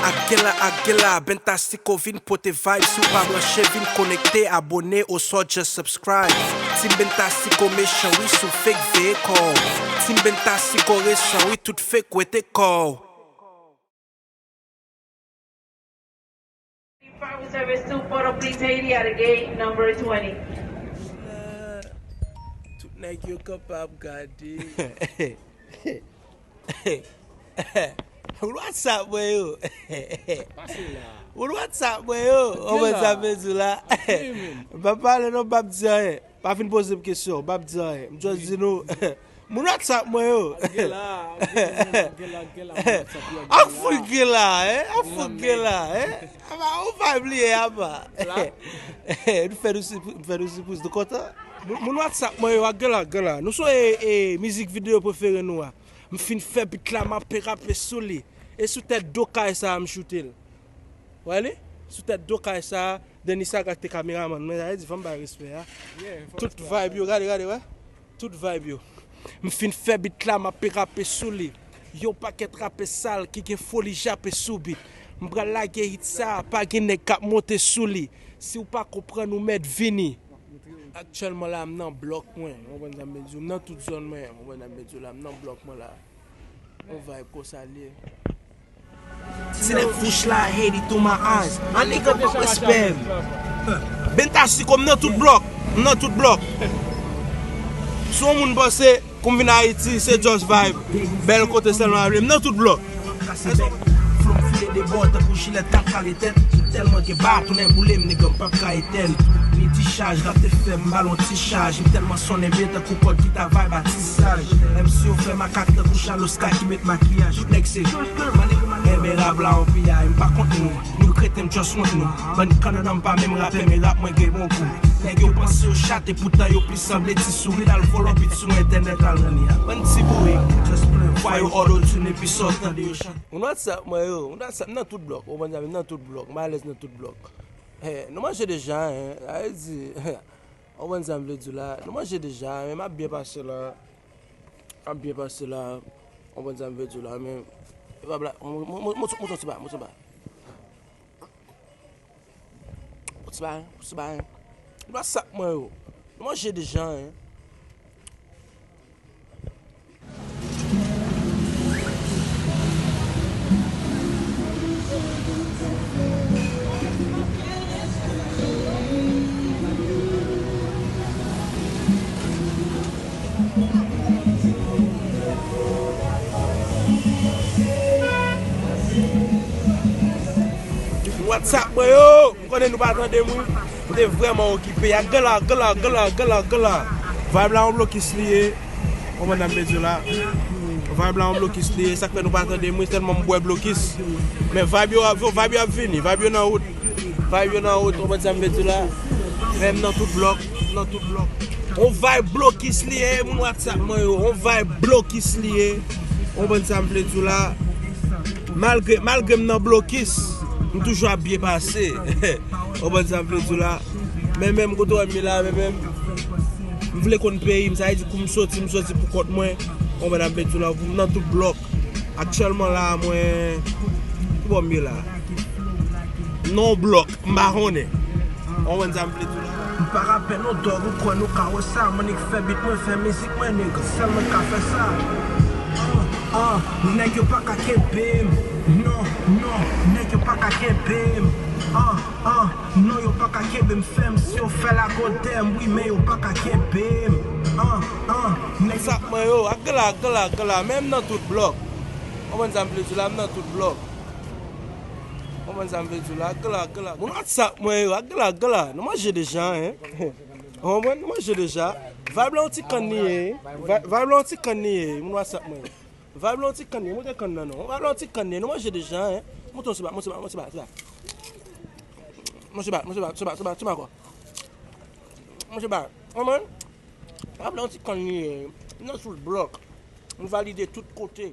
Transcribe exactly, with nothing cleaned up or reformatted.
Ak Gela, ak Gela, Bentasico vin pote vibe. Si w pa branche, vin konekte, abone, oswa just subscribe. Team Bentasico mechan, wi, si w fake, veye kò w. Team Bentasico resan, wi, tout fake, wete kò w. Fire service to Port-au-Prince, Haiti at the gate number twenty. Tout nèg yo kapab gade. Moun WhatsApp mwen yo. Pase la. Moun WhatsApp mwen yo. Ou konn sa m vle di w la. M p ap pale non, m p ap di anyen. Pa vin poze m kesyon, m p ap di anyen. M just di nou. Moun WhatsApp mwen yo. Ak fout Gela, hein? Ak fout Gela, hein? Apa, ou pa bliye, apa. Nou fè nou sipriz, nou fè nou sipriz, nou kontan? Moun, moun WhatsApp mwen yo, ak Gela, Gela. Nou sonje, e, mizik videyo prefere nou a. M fin fè bit la, m ape rape sou li. E sou tèt do kay sa a m choute l. Wè li? Sou tèt do kay sa a, Denis Saga ki te kameramann mwen, sa vle di fò m bay respè a. Tout vibe yo, gade, gade, wè. Tout vibe yo. M fin fè bit la, m ape rape sou li. Yon pakèt rapè sal ki gen foli jape sou bit. M pral lage hit sa a, pa gen nèg k ap monte sou li. Si w pa konprann, ou mèt vini. Aktyèlman la, m nan blòk mwen, ou konprann sa m vle di w, m nan tout zòn mwen, ou konprann sa m vle di w la, m nan blòk mwen la. On vibe konsa l ye. Ti nèg fouch la, hate it through my eyes. A nigga pran respè m. Bentasico, m nan tout blòk, m nan tout blòk. Si yon moun panse kou m vin Ayiti, se just vibe. Bèl kote sèlman avle, m nan tout blòk. Kase bèk. Flo m file de bò tankou jilèt k ap kale tèt. M tèlman gen batounen boule m, nèg m p ap ka etèn. Ni ti chaj, rap te fè m ba l on ti chaj. M tèlman sonnen byen tankou kòd gita vibe atisaj. M si yo fè makak tankou Chaloska ki met makiyaj. Tout nèg se enben rap la on piyay, m pa kont nou. Nou kreten m just wont nou. Bann kannannan m pa menm rapè, men rap mwen gen bon gou. Nèg yo panse yo chat, epoutan yo plis sanble ti sourit, al vòlò bit sou entènèt, al ranni a bann ti bourik. Just plen vwa yo autotune epi sa w tande yo chante. Moun WhatsApp mwen yo, moun WhatsApp m nan tout blòk, ou konprann sa, m nan tout blòk, m alèz nan tout blòk. Eh, nou manje deja, hein, sa vle di, ou konprann sa m vle di w la, nou manje deja, men m ap byen pase la, m ap byen pase la, ou konprann sa m vle di w la, men, e pa blag, mouton ti ba, mouton ti ba. Pou ti bagay, pou ti bagay. Nou pa sap mwen yo. Nou manje deja, hein. WhatsApp mwen yo, m konnen nou pa tande m wi. M te vrèman okipe. A gala, gala, gala, gala, gala. Vibe la yon blokis li ye. Ou konprann sa m vle di w la. Vibe la yon blokis li ye. Sa k fè nou pa tande m wi, tèlman m bwè blokis. Men vibe yo ap, vibe yo ap vini. Vibe yo nan wout. Vibe yo nan wout, ou konprann sa m vle di w la. Men m nan tout blòk, m nan tout blòk. On vibe blokis li ye, moun WhatsApp mwen yo. On vibe blokis li ye. Ou konprann sa m vle di w la. Malgre, malgre m nan blokis, m toujou ap byen pase. Ou konprann sa m vle di w la. Men menm kote w wè m ye la, men menm, m vle konn peyi m, sa vle di kou m soti, m soti pou kont mwen. Ou konprann sa m vle di w la, m nan tout blòk. Aktyèlman la, mwen, ki bò m ye la? Non blòk, m pa konnen. Ou konprann sa m vle di w la? M pa rapè non, dòg, ou kwè nou ka wè sa? Mwen nèg fè bit mwen, fè mizik mwen, nèg, sèl mwen k ka fè sa. Ah, ah, nèg yo pa ka kenbe m. Non, non, nèg yo pa ka kenbe m. Ah, ah, non, yo pa ka kenbe m fèm. Si yo fè l akote m, wi, men yo pa ka kenbe m. Ah, ah, nèg yo. Sa mwen yo, a gala, a gala, a gala, men m nan tout blòk. Ou konprann sa m vle di w la, m nan tout blòk. Ou konprann sa m vle di w la, a gala, a gala. Moun WhatsApp mwen yo, a gala, a gala. Nou manje deja, hein. Ou konprann? Nou manje deja. Vibe la yon ti kann li ye. Vi-, vibe la yon ti kann li ye, moun WhatsApp mwen yo. Vibe la yon ti kann li ye, montre kann nan non. Vibe la yon ti kann li ye, nou manje deja, hein. Montre yon ti ba, montre ba, montre ba, montre ba. Montre ba, montre ba, montre ba, montre ba, montre ba ankò. Montre ba. Ou konprann? Vibe la yon ti kann li ye. Nou nan tout blòk. Nou valide tout kote.